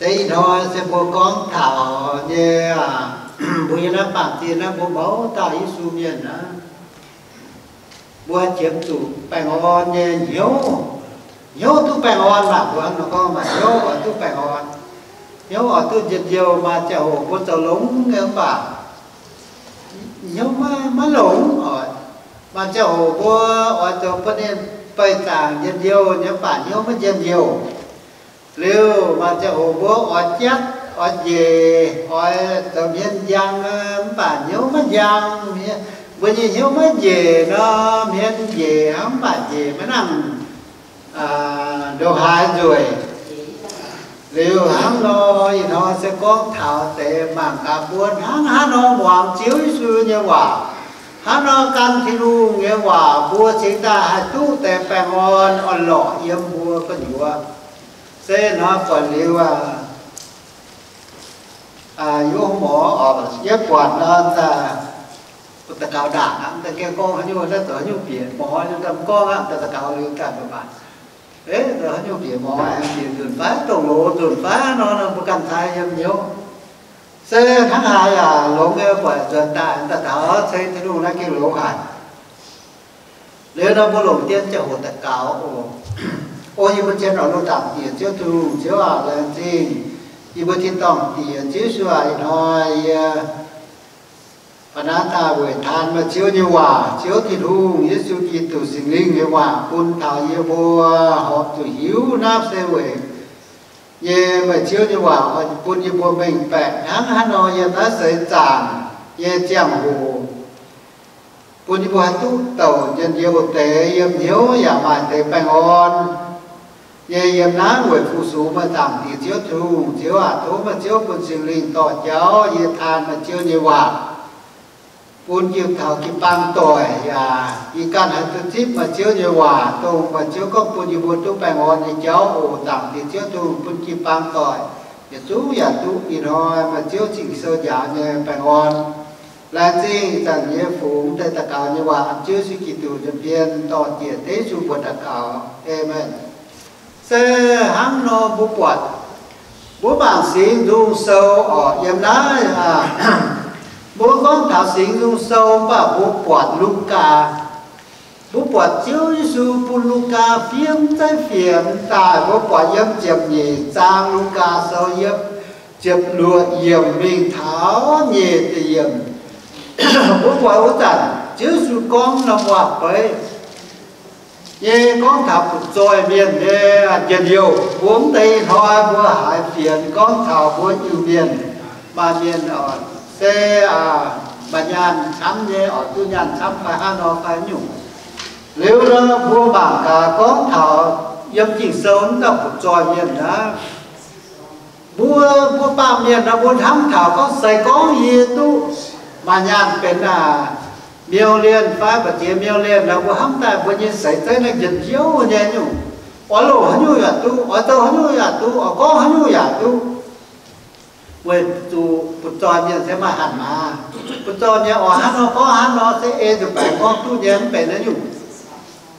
Se ih hnoi se mbuo gorngv taux nyei, mbuo yiem naaiv baamh gen naaiv mbuo mouz dauh Yesu mienh naaiv, mbuo qiemx zuqc baengh orn nyei hnyouv. Hnyouv duqv baengh orn maah! Mbuo hnangv nor gorngv maaih hnyouv oix duqv baengh orn. Hnyouv oix duqv njien-youh. Maaih ziangh hoc mbuo zoux longx nyei mv baac hnyouv maiv, maiv longx oc. Maaih ziangh hoc mbuo oix zoux bun ninh beih zaangc njien-youh nyei mv baac hnyouv maiv njien-youh. Liuz maaih ziangh hoc mbuo oix jatv, oix njiec, oix zoux hmien njang mv baac hnyouv maiv njang. Mbuo nyei hnyouv maiv njiec nor, hmien njiec hnangv mv baac njiec maiv nangc ndongc haaix nzueic. Liuz hnangv nor, ih hnoi se gorngv taux deix mangc gaax mbuo hnangv haaix nor muangx Ziouv Yesu nyei waac, hnangv nor gan Tin-Hungh nyei waac, mbuo cingx daaih haih duqv deix baengh orn orn-lorqc yiem mbuo gu'nyuoz. Se hnoi buatc liuz aqv, yie mbuo oc, yie buatc nor, daux gaux ndaangc aqv, da'gengh gorngv haaix nyungc, naaiv zoux haaix nyungc bieqc mor, yie daaih gorngv aqv, daux gaux liuz daaih mv baac, zoux haaix nyungc bieqc mor, bieqc nzunc fai dongh loz nzunc fai nor, mbuo ganh cai yiem hnyouv. Se hnangv haaix yaac longx nyei, buatc nzuonx daaih daux gaux ceng Tin-Hungh naaiv gengh longx haic. Liuz nor mbuo longc dien ziangh hoc daux gaux oc. O yie mbuo zien oix lungh zaangc Diex Ziouv Tin-Hungh, Ziouv aac, laengz zingh yie mbuo tin-dorngh Diex Ziouv Yesu aac, ih hnoi yie ba'naaiv daaih weic taan meih Ziouv nyei waac, Ziouv Tin-Hungh, Yesu Giduc, Singx Lingh nyei waac bun taux yie mbuo horpc zuqc hiuv naaiv se weic nyei meih Ziouv nyei waac oix bun yie mbuo mengh baeqc hnangv haaix nor yiem naaiv seix zaangc nyei ziangh hoc, bun yie mbuo haih duqv douc njien-youh deix yiem hnyouv yaac maaih deix baengh orn nyei yiem naaiv weic fu-sux meih Zaangc Diex Ziouv Tin-Hungh. Ziouv aac, tov meih Ziouv bun Singx Lingh dorh jauv yie taan meih Ziouv nyei waac, bun jiu taux jiu-baang doic yaac yie ganh haih duqv zipv meih Ziouv nyei waac, dongh meih Ziouv gorngv bun yie mbuo duqv baengh orn nyei jauv oc. Zaangc Diex Ziouv Tin-Hungh, bun jiu-baang doic yietc zungv yaac duqv ih hnoi meih Ziouv Ging-Sou njaaux nyei baengh orn. Laengz zingh zanc nyei fungx deix daux gaux nyei waac, Ziouv Yesu Giduc nza'hmien dorh jiec deix Yesu mbuox daux gaux. Aamen. Se hnangv nor mbuo buatc, mbuo mangc Singx Nzung Sou oc, yiem naaiv, mbuo gorngv taux Singx Nzung Sou mv baac mbuo buatc Lugaa, mbuo buatc Ziouv Yesu bun Lugaa fiev zeiv fienx daaih, mbuo buatc yiem ziepc nyeic zaang Lugaa Sou yiem ziepc luoqc yiemc mingh taux nyeic ziepc yiemc, mbuo buatc wuov zanc Ziouv Yesu gorngv norm waac-beiv nyei gorngv taux butv-zoih mienh nyei njien-youh. Mbuo mv deix ih hnoi mbuo haiz fienx gorngv taux mbuo Iu-Mienh, maaih mienh se maaih nyaanh camv nyei oc, duqv nyaanh camv fai hnangv nor fai nyungc. Liuz nor mbuo mangc gaax gorngv taux yiem Ging-Sou wuov dauh butv-zoih mienh naaiv, mbuo, mbuo baamh mienh nor mbuo hnamv taux gorngv se gorngv yie duqv maaih nyaanh benx aa, miuc-lienh fai mbu'ziex miuc-lienh nor mbuo hnamv daaih mbuo nyei seix zeiv naaiv njien-youh nyei nyungc. Oix longc haaix nyungc yaac duqv, oix zoux haaix nyungc yaac duqv, oix gorngv haaix nyungc yaac duqv. Weic zuqc butv-zoih mienh se maaih hatc maaz. Butv-zoih mienh oix hnangv nor gorngv hnangv nor se ei nzuqc baengx gorngv duqv nyei mv benx naaiv nyungc.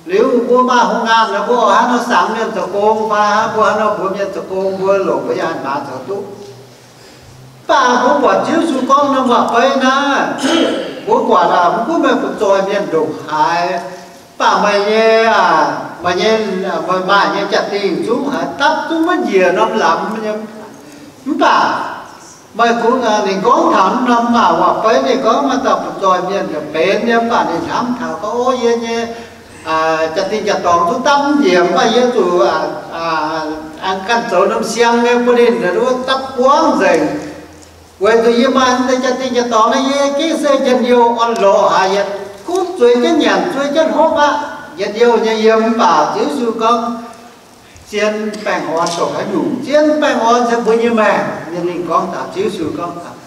Liuz mbuo maaih hungh naanh nor mbuo oix hnangv nor sangx mienh zoux gong fai mbuo hnangv nor mbuox mienh zoux gong, mbuo longc mbuo nyei hatc maaz zoux duqv. Mv baac mbuo buatc Ziouv Yesu gorngv norm waac-beiv naaiv, mbuo buatc aac, mv gunv meih butv-zoih mienh ndongc haaix, mv baac meih nyei, meih nyei, meih maaih nyei jaa-dingh zungv haiz dapv zungv maiv njiec norm lamz nyei. Mv baac meih gunv ninh gorngv taux norm waac-beiv, ninh gorngv maaih dauh butv-zoih mienh benx nyei, mv baac ninh hnamv taux gorngv, o, yie nyei jaa-dingh jaa-dorngx zungv dapv mv njiec, mv baac yie zuqc aengx ganh zoux norm siang nyei bun ninh dapv buangv nzengc. Weic zuqc yie maaih deix jaa-dingh jaa-dorngx naaiv, yie gengh se njien-youh orn-lorqc haic, yietc kuv zueiz jienv nyanc, zueiz jienv hopv aqv, njien-youh nyei yiem. Mv baac Ziouv Yesu gorngv, zien baengh orn dongh haaix nyungc? Zien baengh orn se mbuo nyei maengc. Ninh gorngv taux, Ziouv Yesu gorngv taux,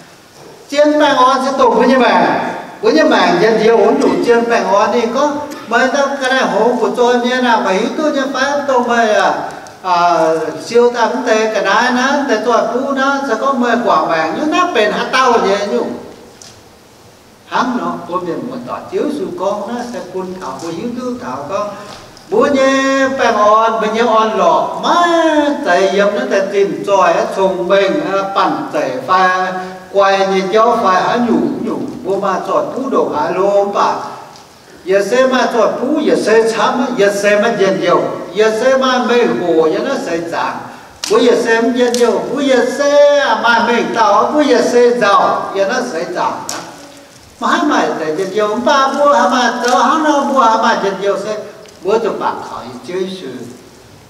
zien baengh orn se dongh mbuo nyei maengc. Mbuo nyei maengc njien-youh wuov nyungc zien baengh orn. Ninh gorngv, meih ga'naaiv hngongx butv-zoih mienh aah! Meih hiuv duqv nyei fai dongh meih siou daaih mv deix ga'naaiv naaiv, mv deix zoih buv naaiv, se gorngv meih guangc maengc nyei, naaiv benx haaix dauh nyei nyungc? Hnangv nor mbuo mienh muoz-doic, Ziouv Yesu gorngv naaiv se bun taux mbuo hiuv duqv taux gorngv Mbuo nyei baengh orn, mbuo nyei orn-lorqc maiv zeiz yiem naaiv deix zinh zoih, cong-mengh, banh zeic fai guai nyei jauv fai haaix nyungc nyungc. Mbuo maaih zoih buv ndongc haaix lo mv baac yietc se maaih zoih buv, yietc se camv, yietc se maiv njien-youh, yietc se maaih mengh hoc yiem naaiv seix zaangc. Mbuo yietc se mv njien-youh, mbuo yietc se maaih mengh dauh, mbuo yietc se nzauh yiem naaiv seix zaangc aqv. Maiv haih maaih deix njien-youh, mv baac mbuo haih maaih zoux hnangv nor, mbuo haih maaih njien-youh se mbuo zuqc bangc kaux Ziouv Yesu,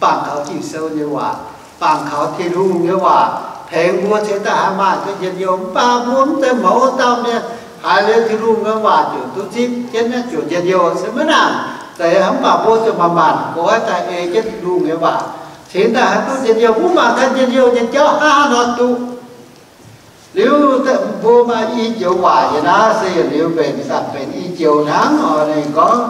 bangc kaux Ging-Sou nyei waac, bangc kaux Tin-Hungh nyei waac tengx mbuo cingx daaih haih maaih njien-youh. Mv baac mbuo mv zeiz mouz dauh mienh haiz liuz Tin-Hungh nyei waac ziouc duqv zipv jienv naaiv ziouc njien-youh se maiv nangc deix. Mv baac mbuo zuqc manc-manc gox daaih ei jienv Tin-Hungh nyei waac cingx daaih haih duqv njien-youh. Mbuo mangc gaax njien-youh nyei jauv hnangv haaix nor duqv. Liuz mbuo maaih i joux waac yiem naaiv se yietc liuz mbenc zanc benx i joux hnangv oc. Ninh gorngv,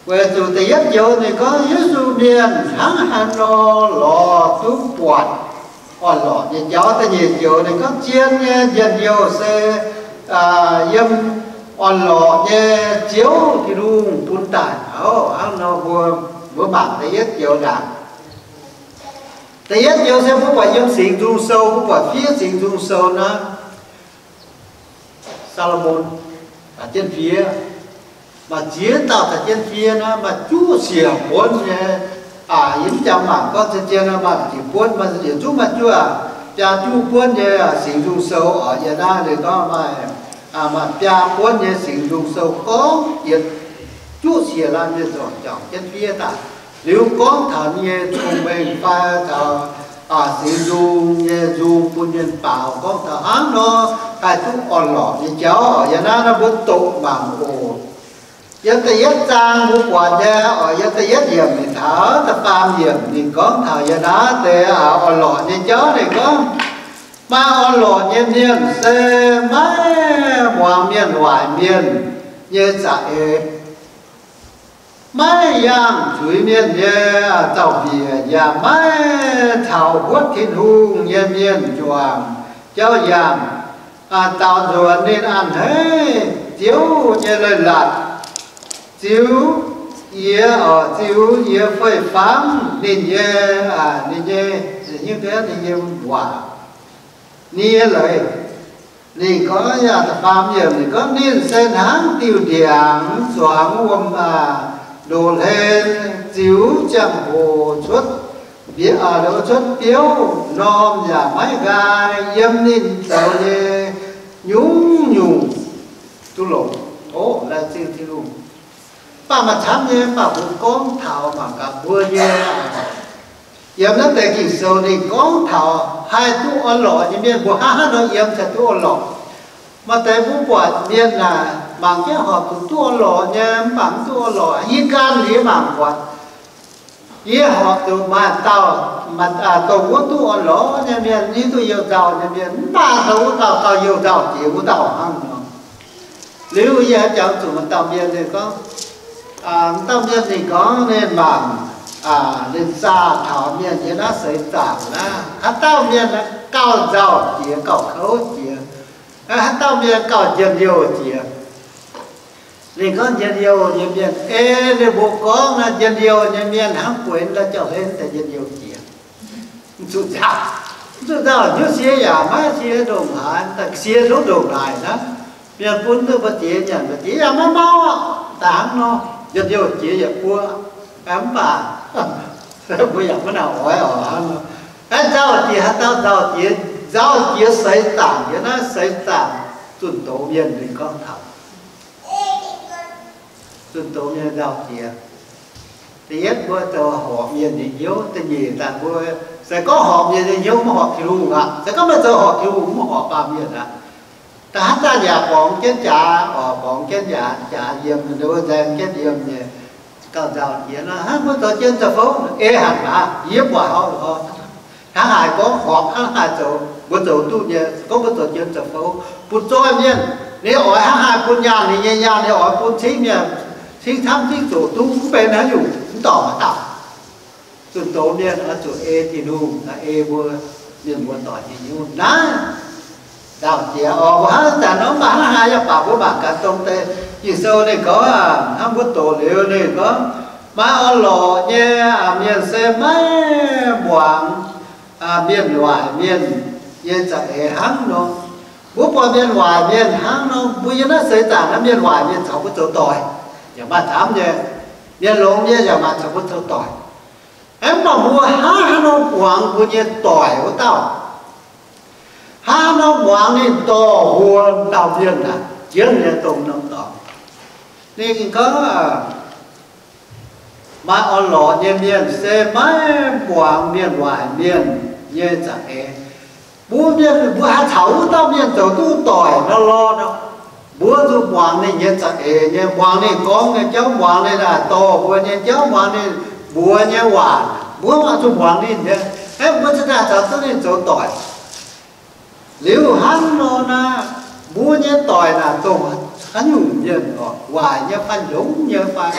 weic zuqc da'yietv joux ninh gorngv Yesu mienh hnangv haaix nor lorz duqv buatc orn-lorqc nyei jauv. Da'nyeic joux ninh gorngv zien nyei njien-youh se yiem orn-lorqc nyei Ziouv Tin-Hungh bun daaih. Ov, hnangv nor mbuo, mbuo mangc da'yietv joux ndaangc. Da'yietv joux se mbuo buatc yiem Singx Nzung Sou, mbuo buatc fiev Singx Nzung Sou naaiv, Saa^lo^morn caux jienv fiev, maaih ziex dauh caux jienv fiev naaiv, maaih juqv siec buonv nyei. Yie mv jangx mangc gorngv zien-zien maaih ziepc buonv, maaih yietc zungv maaih juqv, biaa juqv buonv nyei Singx Nzung Sou oc. Yiem naaiv ninh gorngv maaih, maaih biaa buonv nyei Singx Nzung Sou gorngv yietc juqv siec laanh mienh zorc juangc jienv fiev daaih. Liuz gorngv taux ninh nyei cong-mengh fai taux Singx Nzung nyei nzung bun mienh baaux, gorngv taux hnangv nor haih duqv orn-lorqc nyei jauv oc. Yiem naaiv nor mbuo doqc mangc oc. Yiem da'yietv zaang mbuo buatc nyei oc, yiem da'yietv yiemc mingh taux da'faam yiemc ninh gorngv taux yiem naaiv deix orn-lorqc nyei jauv. Ninh gorngv, maaih orn-lorqc nyei mienh se maiv muangx mienh waaic mienh nyei za'eix, maiv yangh zuiz mienh nyei zaux-mbiec, yaac maiv caux huotv Tin-Hungh nyei mienh juangc jauv-yaangh, daaux nzuonx ninh a'hneiv Ziouv nyei leiz-latc. Ziux yie, ziux yie fei-fangv ninh nyei, ninh nyei, ninh nyei waac, ninh nyei leiz. Ninh gorngv yaac da'faam yiemc ninh gorngv, ninh se hnangv diuh ndiangx zuangx wuom-ndoqv hlen, ziux ziangh hoc cuotv, cuotv biouv, m'normh yaac maiv nqaai. Yiem ninh zoux nyei nyungc-nyungc duqv longx. Ov, laengz zingh Tin-Hungh. Mv baac maaih camv nyei, mv baac mbuo gorngv taux mangc gaax mbuo nyei, yiem naaiv deix Ging-Sou ninh gorngv taux haih duqv orn-lorqc nyei mienh, mbuo hnangv haaix nor yiem cingx duqv orn-lorqc. Maaih deix mbuo buatc mienh naaic mangc jienv horpc zuqc duqv orn-lorqc nyei, mv baac mv duqv orn-lorqc. Yie ganh yie mangc buatc, yie horpc zuqc maaih dauh, maaih dongh wuov duqv orn-lorqc nyei mienh, yie duqv youh nzauh nyei mienh, mv baac dongh wuov dauh gauh youh nzauh jiex wuov dauh hnangv nor. Liuz yie haiz jangx zuqc maaih dauh mienh ninh gorngv, dauh mienh ninh gorngv ninh mangc, ninh zaah taux mienh yiem naaiv seix zaangc naaiv, haaix dauh mienh gauh nzauh jiex, gauh kouv jiex, haaix dauh mienh gauh njien-youh jiex. Ninh gorngv njien-youh nyei mienh, ei ninh mbuo gorngv naaiv njien-youh nyei mienh hnangv gueix ndau jauv-hlen daaih njien-youh jiex. Mv zuqc nzauh, mv zuqc nzauh hnyouv sie yaac maiv sie ndongc haaix, daaih sie tov ndongc haaix naaiv. Mienh bun duqv mbu'ziex nyanc mbu'ziex yaac maiv mauv aqv. Daaih hnangv nor, njien-youh jiex yietc buo. Mv baac mbuo yaac maiv nangc oix oc hnangv nor. Aeqv, nzauh jiex haaix dauh nzauh jiex, nzauh jiex seix zaangc, yiem naaiv seix zaangc zunh doz mienh ninh gorngv taux zunh doz mienh nzauh jiex. Da'yietv mbuo zoux horpc mienh nyei hnyouv, da'nyeic daaih mbuo se gorngv horpc mienh nyei hnyouv maiv horpc Tin-Hungh aqv. Se gorngv meih zoux horpc Tin-Hungh mv horpc baamh mienh aqv. Da'haav daaih yaac borngz jienv jaax, oc, borngz jienv yaac jaax yiem, nzaeng jienv yiem nyei. Gauh nzauh jiex nor, hnangv mbuo zoux jien zoux fouv, ei hanc aqv, yie buatc hnangv haaix gorngv horpc hnangv haaix zoux, mbuo zoux duqv nyei. Gorngv mbuo zoux jien zoux fouv bun zoih mienh, ninh oix hnangv haaix bun nyaanh ninh nyei nyaanh, ninh oix bun cingv mienh, cingv camv cingv zoqc duqv, mv benx haaix nyungc, mv dorngc haaix dauh. Zunh doz mienh oix zuqc ei Tin-Hungh, ei mbuo mienh muoz-doic nyei hnyouv naaiv. Nzauh jiex oc, mbuo hnangv zanc nor mv baac hnangv haaix yaac baac mbuo mangc gaax dongh deix Ging-Sou ninh gorngv, hnangv mbuo doqc liuz ninh gorngv, Maaih orn-lorqc nyei mienh se maiv muangx mienh waaic mienh nyei za'eix hnangv nor. Mbuo buatc mienh waaic mienh hnangv nor, mbuo yiem naaiv seix zaangc naaiv mienh waaic mienh caux mbuo zoux doic yaac maaih camv nyei. Mienh longx nyei yaac maaih caux mbuo zoux doic. Aeqv, mv baac mbuo hnangv haaix nor muangx mbuo nyei doic wuov dauh? Hnangv haaix nor muangx ninh dorh mbuo dauh mienh naaic jienv nyei dongh norm dorngx? Ninh gorngv, maaih orn-lorqc nyei mienh se maiv muangx mienh waaic mienh nyei za'eix. Mbuo mienh, mbuo haih caux wuov dauh mienh zoux duqv doic nor lorqc nor, mbuo zuqc muangx ninh nyei za'eix nyei, muangx ninh gorngv nyei jauv, muangx ninh dorh mbuo nyei jauv, muangx ninh mbuox nyei waac, mbuo maiv zuqc muangx ninh nyei. Aeqv, mbuo cingx daaih caux duqv ninh zoux doic. Liuz hnangv nor naaic, mbuo nyei doic naaic dongh haaix nyungc mienh oc, waaic nyei fai longx nyei fai?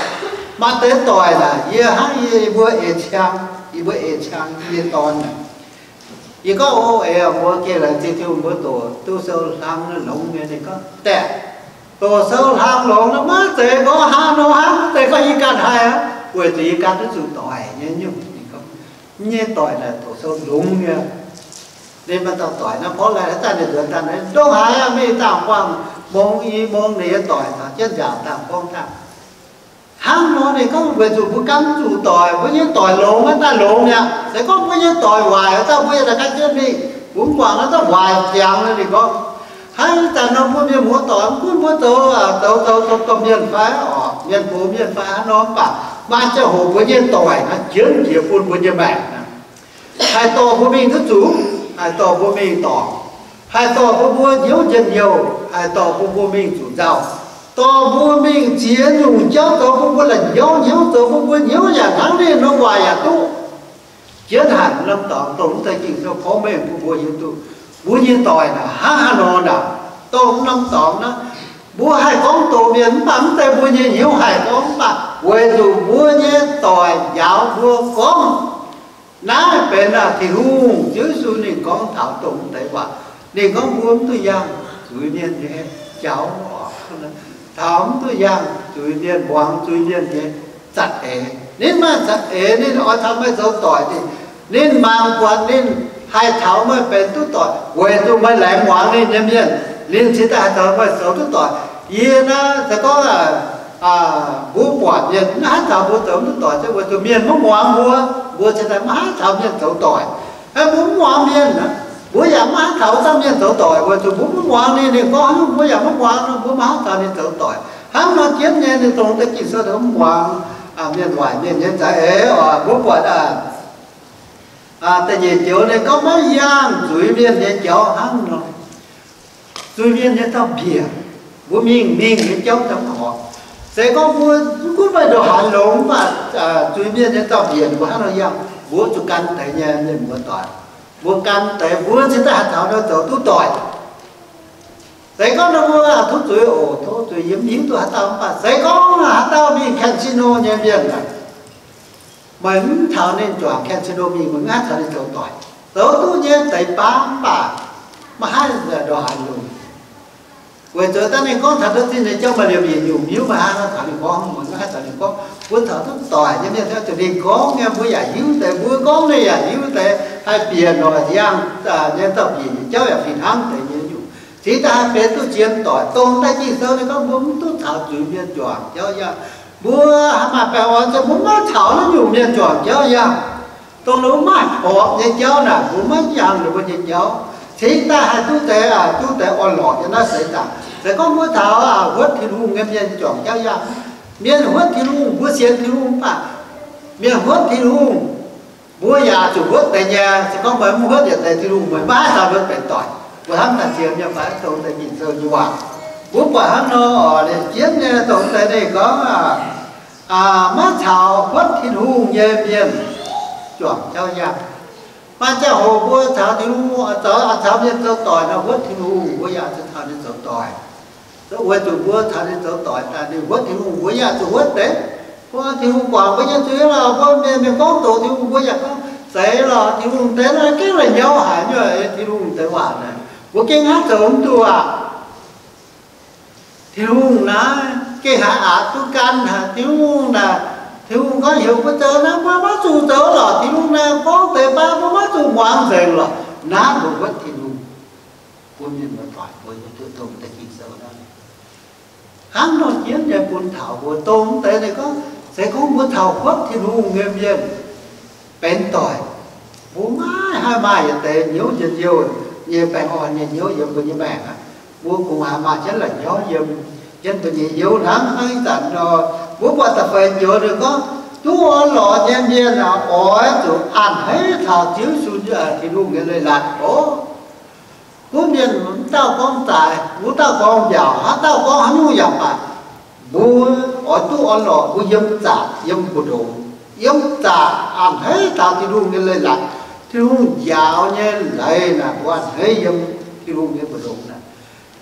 Maaih deix doic naaic, yie hnangv yie mbuo eix ciang, yie mbuo eix ciang yie nyei dorn naaic, yie gorngv, O, eix, mbuo geh laengz zingh Tin-Hungh, mbuo doqc duqv sou hlang longx nyei. Ninh gorngv, Daeh, doqc sou hlang longx nor maiv zeiz gorngv hnangv nor hnangv, maiv zeiz gorngv yie ganh haih aqv, weic zuqc yie ganh duqv zuqc doic nyei nyungc. Ninh gorngv, Yie nyei doic naaic doqc sou longx nyei. Ninh maaih dauh doic naaiv porv lai haaix zanc ninh nzuonx daaih naaiv ndongc haaix aqv, mingh dangh buangh mong i mong ninh nyei doic taux jienv nziaauc dangh gorngv dangh. Hnangv nor ninh gorngv weic zuqc mbuo ganh zuqc doic, mbuo nyei doic longx aqv, daaih longx mi'aqv. Se gorngv mbuo nyei doic waaic, daaih mbuo yaac daaih gan jienv mingh, mbuo mv guangc naaiv daaih waaic ziangx nor. Ninh gorngv, hnangv zanc nor mbuo mienh muoz doic mv gunv mbuo zoux, zoux, zoux, zoux domh mienh fai oc, mienh gox mienh fai hnangv nor, mv baac maaih ziangh hoc mbuo nyei doic naaiv jienv jiex bun mbuo nyei maengc naaiv. Haih dorh mbuo mingh duqv zuqc, haih dorh mbuo mingh dorngc, haih dorh bun mbuo hnyouv njien-youh, haih dorh bun mbuo mingh zuqc nzauh, dorh mbuo mingh ziex nyungc jauv zoux bun mbuo la'nyauv hnyouv, zoux bun mbuo hnyouv yaac hnangv ninh nor, waaic yaac duqv. Jienv haic norm dorngx dongh mv deix Ging-Sou porv mengh bun mbuo hiuv duqv mbuo nyei doic naaic hnangv haaix nor naaic, dongh norm dorngx naaiv. Mbuo haih gorngv doz mienh mv baac mv zeiz mbuo nyei hnyouv haih gorngv, mv baac weic zuqc mbuo nyei doic njaaux mbuo gorngv. Naaiv benx naaic Tin-Hungh, Ziouv Yesu ninh gorngv taux dongh mv deix waac. Ninh gorngv mbuo mv duqv yangh zuiz-mienh nyei jauv oc. Taux mv duqv yangh zuiz-mienh, muangx zuiz-mienh nyei za'eix. Ninh maaih za'eix, ninh oix taux meih zoux doic, ninh, ninh mangc buatc ninh haih taux meih benx duqv doic weic zuqc meih laengz muangx ninh nyei mienh, ninh cingx daaih haih taux meih zoux duqv doic. Yie naaiv se gorngv mbuo buatc mienh maiv haih taux mbuo zoux duqv doic se weic zuqc mienh maiv muangx mbuo, mbuo cingx daaih maiv haih taux mienh zoux doic. Mbuo mv muangx mienh, mbuo yaac maiv haih taux wuov dauh mienh zoux doic weic zuqc mbuo maiv muangx ninh. Ninh gorngv haaix nyungc mbuo yaac maiv muangx nor, mbuo maiv haih taux ninh zoux doic. Hnangv nor jienv nyei, ninh dongh deix Ging-Sou mv muangx mienh waaic mienh nyei za'eix oc. Mbuo buatc da'nyeic joux ninh gorngv maiv yangh zuiz-mienh nyei jauv hnangv nor. Zuiz-mienh nyei dauh-mbienc, mbuo mingh mingh nyei jauv daaih mv horpc. Se gorngv mbuo mv gunv maaih ndongc haaix longx, mv baac zuiz-mienh nyei dauh-mbienc mbuo hnangv nor yangh, mbuo zuqc gan deix nyei mienh muoz doic. Mbuo gan deix mbuo cingx daaih haih taux nor zoux duqv doic. Se gorngv nor mbuo tov zuiz oc, tov zuiz, yie mv hiuv duqv haaix dauh, mv baac se gorngv haaix dauh mingh casino nyei mienh aah, meih mv taux ninh juangc casino mingh, meih mv haih taux ninh zoux doic. Zoux duqv nyei deix baav, mv baac maiv haih ndongc haaix longx. Weic zuqc dangh ninh gorngv taux duqv zinh nyei jauv, maaih liemh yietc nyungc hnyouv, meih hnangv nor taux ninh gorngv, meih mv haih taux ninh gorngv. Mbuo taux duqv doic nyei mienh, zuqc ninh gorngv nyei mbuo yaac hiuv deix, mbuo gorngv ninh yaac hiuv deix, haih bieqc noic yangh nyei dauh-mbienc nyei jauv yaac fih hnangv deix nyei nyungc. Cingx daaih haih benx duqv zien doic. Dongh deix Ging-Sou ninh gorngv mbuo mv duqv caux zuiz-mienh juangc jauv yangh. Mbuo maaih baengh orn se mbuo maiv caux naaiv nyungc mienh juangc jauv yangh. Dongh mbuo maiv horpc nyei jauv naaic, mbuo maiv yangh ninh mbuo nyei jauv. Cingx daaih haih duqv deix, duqv deix orn-lorqc nyei naaiv seix zaangc. Se gorngv mbuo taux huotv Tin-Hungh nyei mienh juangc jauv yangh. Mienh huotv Tin-Hungh, mbuo sienx Tin-Hungh mv baac mienh huotv Tin-Hungh, mbuo yaac zuqc huotv deix nyei. Se gorngv meih mv huotv yietc deix Tin-Hungh, meih maiv haih caux mbuo benx doic. Mbuo hnamv daaih ziex mienh fai dongh deix Ging-Sou nyei waac, mbuo buatc hnangv nor oc, ninh jienv nyei dongh deix ninh gorngv, maiv caux huotv Tin-Hungh nyei mienh juangc jauv yangh. Maaih ziangh hoc mbuo caux Tin-Hungh, caux, caux mienh zoux doic nor, huotv Tin-Hungh mbuo yaac zuqc caux ninh zoux doic. Weic zuqc mbuo caux ninh zoux doic daaih, ninh huotv Tin-Hungh, mbuo yaac zuqc huotv deix. Mbuo Tin-Hungh guangc mbuo nyei zuiz lorqc, mbuo mienh, mienh gorngv doqc Tin-Hungh, mbuo yaac gorngv, zeiz lorqc, Tin-Hungh deix naaiv gengh la'nyauv haic nyei, Tin-Hungh deix waac naaic mbuo gengh hnangv zoux mv duqv aqv. Tin-Hungh naaiv gengh haiz aqc duqv gan haic. Tin-Hungh naaic Tin-Hungh gorngv heuc mbuo zoux naaiv, mbuo maiv zuqc zoux lorqc. Tin-Hungh naaic gorngv deix baav, mbuo maiv zuqc muangx nzengc lorqc. Naaiv mbuo wuov Tin-Hungh, mbuo mienh muoz-doic mbuo hiuv duqv dongh deix Ging-Sou naaiv. Hnangv nor jienv nyei bun taux mbuo dongh deix ninh gorngv, se gorngv mbuo taux huotv Tin-Hungh nyei mienh benx doic, mbuo maiv haih maaih yietc deix hnyouv njien-youh nyei baengh orn nyei hnyouv yiem mbuo nyei maengc aqv. Mbuo kungx haih maaih jienv la'nyauv yiem, yiem mbuo nyei hnyouv hnangv. Hnangv ih zanc nor, mbuo buatc da'feix njoux ninh gorngv, duqv orn-lorqc nyei mienh aah, oix zuqc a'hneiv taux Ziouv Yesu, Tin-Hungh nyei leiz-latc oc. Gunv mienh wuov dauh gorngv zaaix, wuov dauh gorngv mbiaauc, haaix dauh gorngv haaix nyungc yaac baac, mbuo oix duqv orn-lorqc, mbuo yiem zaqc yiem mbu'ndongx, yiem zaqc a'hneiv taux Tin-Hungh nyei leiz-latc. Tin-Hungh njaaux nyei leiz naaic, mbuo a'hneiv yiem Tin-Hungh nyei mbu'ndongx naaic.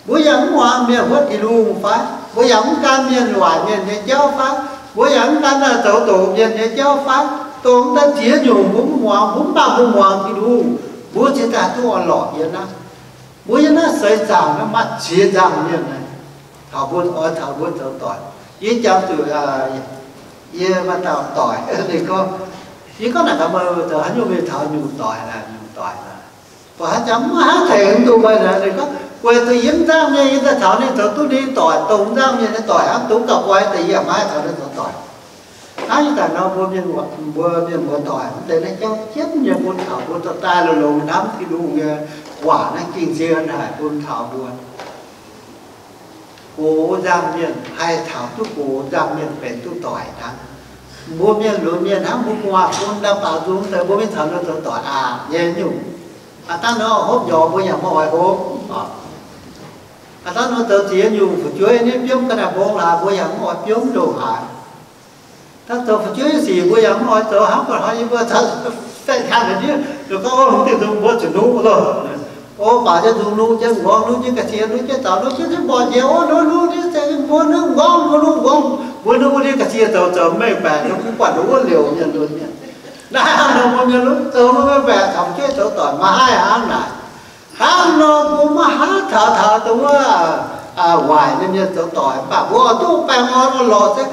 Mbuo yaac mv muangx mienh huotv Tin-Hungh fai? Mbuo yaac mv gan mienh waaic mienh nyei jauv fai? Mbuo yaac mv gan naaic zoux doqc mienh nyei jauv fai? Dongh daaih ziex nyungc mbuo mv muangx, mbuo mv baac mbuo muangx Tin-Hungh, mbuo cingx daaih duqv orn-lorqc yiem naaiv. Mbuo yiem naaiv seix zaangc naaiv maaih ziex nzangc mienh naaic, taux mbuo oix taux mbuo zoux doic. Yie jangx zuqc yie maaih dauh doic, ninh gorngv, yie gorngv naaic gaax meih zoux haaix nyungc mingh taux nyungc doic naaic, nyungc doic naaic, buatc haaix jangx maiv haih tengx duqv meih naaic. Ninh gorngv, weic zuqc yie mv nzangc mienh, yie daaih taux ninh zoux duqv ninh doic, dongh mv nzangc mienh nyei doic hnangv, dongh gauh guai deix yie yaac maiv haih taux ninh zoux doic. Hnangv ih zanc nor mbuo mienh, mbuo mienh muoz-doic, mv deix naaiv jauv jienv nyei bun taux mbuo dorh daaih longx-longx hnamv Tin-Hungh nyei waac naaiv ging-sou naaic bun taux mbuo. Gox nzangc mienh haih taux duqv gox nzangc mienh benx duqv doic hnangv. Mbuo mienh lunx mienh hnangv mbuo gu'nguaaz bun ndau baaux nzung deix, mbuo mingh taux ninh zoux doic aqc nyei nyungc. Aav dangh nor hopv nyorx mbuo yaac maiv oix hopv. Aav dangh nor zoux ziex nyungc fu'jueiv nyei biomv ga'naaiv mbong laaix mbuo yaac mv oix biomv ndongc haaix. Daaih zoux fu'jueiv sic mbuo yaac mv oix zoux hnangv, mbuo hnoi yie mbuo caux saeng-kang haic ndiev, ninh gorngv, o, hungh dingh nzung mbuo zuqc nuqv loh. O, baac jienv nzung nuqv jienv m'nqorngv, nuqv jienv ga'sie, nuqv jienv zaux, nuqv jienv jienv mborqv njiec, o, nuqv nuqv jienv se mbuo nuqv m'nqorngv, mbuo nuqv m'nqorngv, mbuo nuqv wuov ndiev ga'sie zoux zoux mengh baeqc, mbuo buatc nduqc wuov liouc mienh lunx mienh. Naaiv hnangv nor mbuo mienh lunx zoux nuqv mengh baeqc caux fu'jueiv zoux doic maiv haih hnangv naaic. Hnangv nor mbuo maiv haih taux taux dongh wuov waaic nyei mienh zoux doic, mv baac mbuo oix duqv baengh orn orn-lorqc se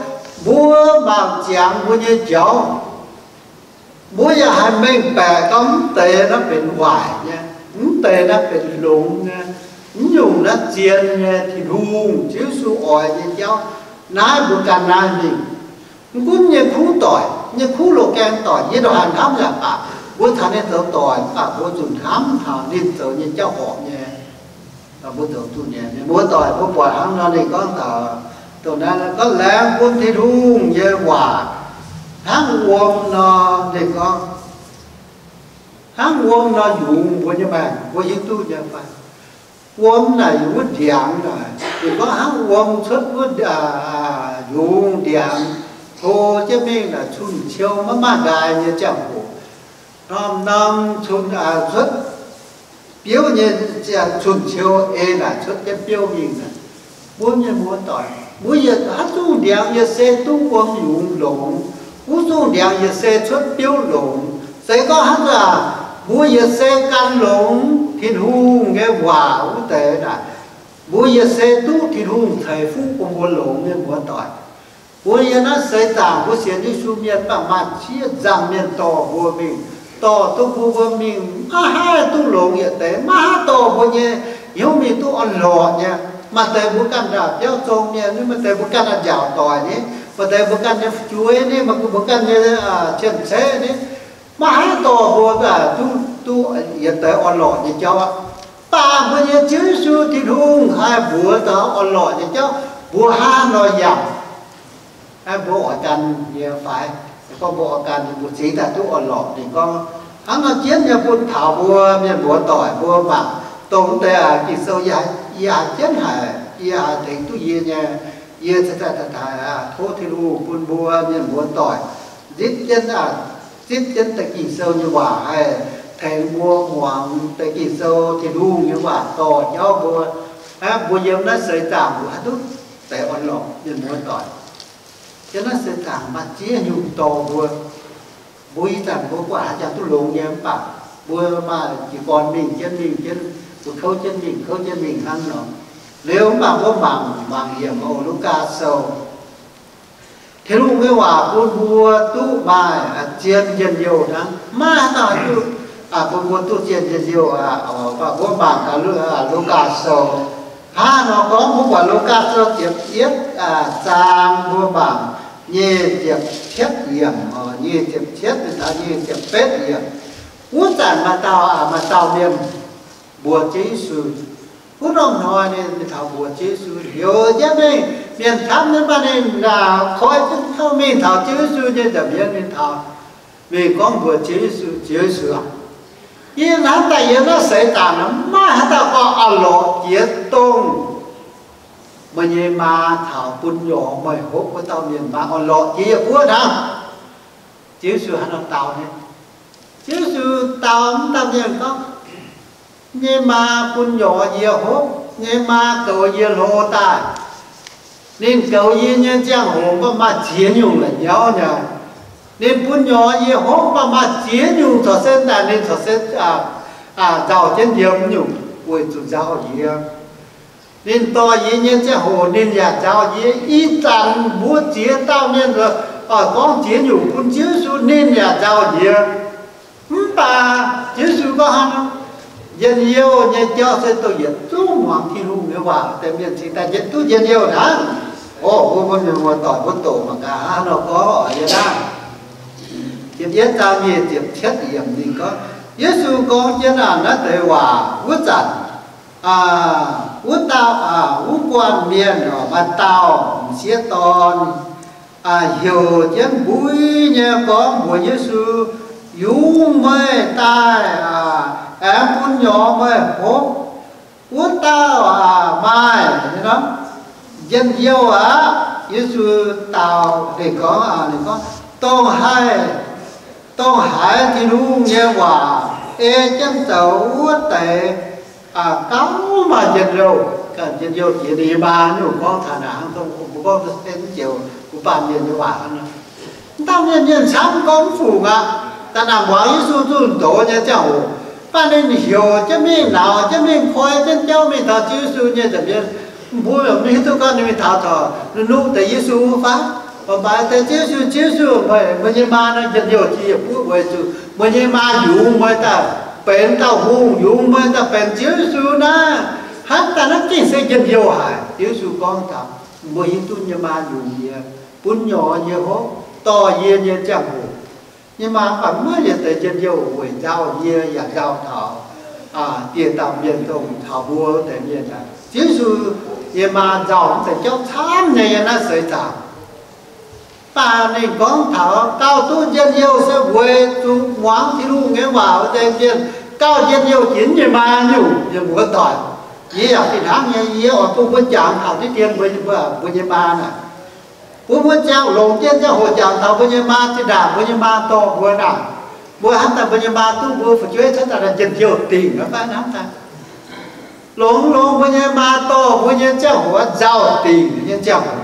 mbuo mangc ziangx mbuo nyei jauv. Mbuo yaac haih mengh baeqc gorngv mv deix naaiv benx waaic nyei, mv deix naaiv benx longx nyei, mv nyungc naaiv zien nyei, Tin-Hungh, Ziouv Yesu oix nyei jauv. Naaiv mbuo ganh naaiv mingh. Mv gunv nyei kuv doic, nyei kuv loz-gaeng doic, yie ndongc haaix hnamv yaac baac, mbuo caux ninh zoux doic, mv baac mbuo zuqc hnamv taux ninh zoux nyei jauv horpc nyei. Mbuo zoux duqv nyei. Mienh muoz-doic, mbuo buatc hnangv nor ninh gorngv taux, dongh naaiv gorngv laengz bun Tin-Hungh nyei waac hnangv wuom nor, ninh gorngv, hnangv wuom nor yungz mbuo nyei maengc, mbuo hiuv duqv nyei fai? Wuom naaic yungz wuov ndiangx naaic, ninh gorngv hnangv wuom cuotv wuov, yungz ndiangx, hlo jienv mingh naaic cun-ciou maiv maaih nqaai nyei ziangh hoc, norm-norm cun, cuotv biouv nyei, cun-ciou ei naaic cuotv jienv biouv mingh naaic. Mbuo mienh muoz-doic, mbuo yietc haaix zungh ndiangx yietc se duqv wuom yungz longx, wuov zungh ndiangx yietc se cuotv biouv longx. Se gorngv hnangv naaic, mbuo yietc se gan longx Tin-Hungh nyei waac wuov deix naaic, mbuo yietc se duqv Tin-Hungh ceix fuqv bun mbuo longx, mienh muoz-doic. Mbuo yiem naaiv seix zaangc mbuo sienx Yesu mienh, mv baac maaih ziex nzangc mienh dorh mbuo mingh, dorh duqv mbuo, mbuo mingh maiv haih duqv longx yietc deix, maiv haih dorh mbuo nyei hnyouv mingh duqv orn-lorqc nyei. Maaih deix mbuo ganh ndaangc biauv zong mienh, maaih deix mbuo ganh a'nziaauc doic ni, maaih deix mbuo ganh nyei fu'jueiv ni, maaih mbuo ganh nyei cien-ceqv ni, maiv haih dorh mbuo duqv, duqv yietc deix orn-lorqc nyei jauv aqv. Mv baac mbuo nyei Ziouv Yesu Tin-Hungh haih mbuox taux orn-lorqc nyei jauv, mbuo hnangv nor yangh. Mbuo oix gan nyei fai? Se gorngv mbuo oix gan, mbuo cingx daaih duqv orn-lorqc. Ninh gorngv hnangv nor jienv nyei bun taux mbuo mienh muoz-doic mbuo mangc. Dongh deix Ging-Sou yie haiz jienv haic, yie haiz tengx duqv yie nyei, yie cingx daaih taaih tov Tin-Hungh bun mbuo mienh muoz-doic zipv jienv, zipv jienv deix Ging-Sou nyei waac haih tengx mbuo muangx deix Ging-Sou, Tin-Hungh nyei waac dorh jauv mbuo. Aa, mbuo yiem naaiv seix zaangc mbuo haih duqv deix orn-lorqc, mienh muoz-doic. Yiem naaiv seix zaangc maaih ziex nyungc dorh mbuo. Mbuo ih zanc mbuo buatc haaix jangx duqv longx nyei, mv baac mbuo maaih jiez gorn mingh jienv mingh jienv, mbuo kouv jienv mingh kouv jienv mingh hnangv nor. Liuz mv baac mbuo mangc, mangc yiem oc, Lugaa Sou. Tin-Hungh nyei waac bun mbuo duqv maaih zien njien-youh hnangv. Maiv maaih haaix dauh duqv bun mbuo duqv zien njien-youh aqv. Mbuo mangc gaax Lugaa Sou. Hnangv nor gorngv mbuo buatc Lugaa Sou ziepc yietv zaang, mbuo mangc nyic ziepc cietv yiemc, nyic ziepc cietv taux nyic ziepc betv yiemc. Wuov zanc maaih dauh, maaih dauh mienh mbuox Ziouv Yesu. Wuov norm hnoi ninh taux mbuox Ziouv Yesu, heuc jienv mingh, mienh camv nyei, mv baac ninh koi jienv mingh taux Ziouv Yesu nyei nza'hmien mingh taux, mingh gorngv mbuox Ziouv Yesu, Ziouv Yesu aac, yie hnamv daaih yie naaiv seix zaangc maiv maaih haaix dauh gorngv oix lorz jiex dongh meih nyei maa caux bun nyorx meih hopv wuov dauh mienh maa oix lorz jiex yie buov hnangv. Ziouv Yesu hnangv nor dau nyei. Ziouv Yesu dau wuov dauh mienh gorngv, nyei maa bun nyorx yie hopv, nyei maa goux yie hlo daaih. Ninh goux yie nyei ziangh hoc mv baac maaih ziex nyungc la'nyauv nyei. Ninh bun nyorx yie hopv mv baac maaih ziex nyungc corc se daaih ninh corc se nzauh jienv yiem nyungc weic zuqc nzauh yie. Ninh dorh yie nyei ziangh hoc ninh yaac nzauh yie. Ih zanc mbuo ziex dauh mienh oix gorngv ziex nyungc bun Ziouv Yesu, ninh yaac nzauh yie. Mv baac Ziouv Yesu gorngv hnangv nor, njien-youh nyei jauv se dongh yietc zungv muangx Tin-Hungh nyei waac deix mienh cingx daaih duqv njien-youh hnangv. O, mbuo mienh muoz-doic mbuo doqc mangc gaax hnangv nor gorngv oc, yie naaiv ziepc yietv zaang nyic ziepc cietv yiemc ninh gorngv, Yesu gorngv jienv naaiv deix waac wuov zanc, wuov dauh, wuov guanh mienh maaih dauh m'sieqv dorn heuc jienv mbui nyei gorngv mbuox Yesu, Yungz meih daaih aengx bun nyorx meih hopv. Wuov dauh maaih njien-youh aqv. Yesu dau ninh gorngv, ninh gorngv, Dongh haih, dongh haiz Tin-Hungh nyei waac ei jienv zoux wuov deix gauh maaih njien-youh. Njien-youh jiex ninh nyei maa nyungc gorngv taux naaic hnangv, dongh mbuo gorngv se mv joux mbuo baamh mienh nyei waac hnangv nor. Dauh mienh mienh camv gorngv mv fungc aqv. Daaih naaic muangx Yesu zuqc ndoqc nyei ziangh hoc, mv baac ninh heuc jienv mingh, nauz jienv mingh, koi jienv jauv mingh taux Ziouv Yesu nyei nza'hmien. Mbuo mv hiuv duqv gorngv ninh mingh taux corc nuqv deix Yesu fai? Mv baac deix Ziouv Yesu, Ziouv Yesu, meih, meih nyei maa naaiv njien-youh jiex yietc buov weic zuqc meih nyei maa yungz meih daaih benx dauh hungh, yungz meih daaih benx Ziouv Yesu naaiv. Hnangv daaih naaiv gengh se njien-youh haic. Ziouv Yesu gorngv taux, mbuo hiuv duqv nyei maa yungz yie, bun nyorx yie hopv, dorh yie nyei ziangh hoc. Nyei maa mv baac maiv yietc deix njien-youh weic nzauh yie yaac nzauh taux dieh dauh mienh dongh taux mbuo deix mienh aqv. Ziouv Yesu nyei maa nzauh mv deix jauv camv nyei yiem naaiv seix zaangc. Mv baac ninh gorngv taux gauh duqv njien-youh se weic zuqc muangx Tin-Hungh nyei waac wuov deix mienh gauh njien-youh jiex nyei maa nyungc. Mienh muoz-doic, yie yaac fih hnangv nyei, yie oix bun mbuo jangx taux diqv dien mbuo, mbuo nyei maa naaic. Bun mbuo ziangh longx jienv ziangh hoc jangx taux mbuo nyei maa zinh ndaangc mbuo nyei maa dorh mbuo naaic, mbuo hnamv daaih mbuo nyei maa duqv mbuo fu'jueiv cuotv daaih njien-youh dingc aqv fai hnamv daaih. Longx longx mbuo nyei maa dorh mbuo nyei ziangh hoc nzauh dingc nyei ziangh hoc.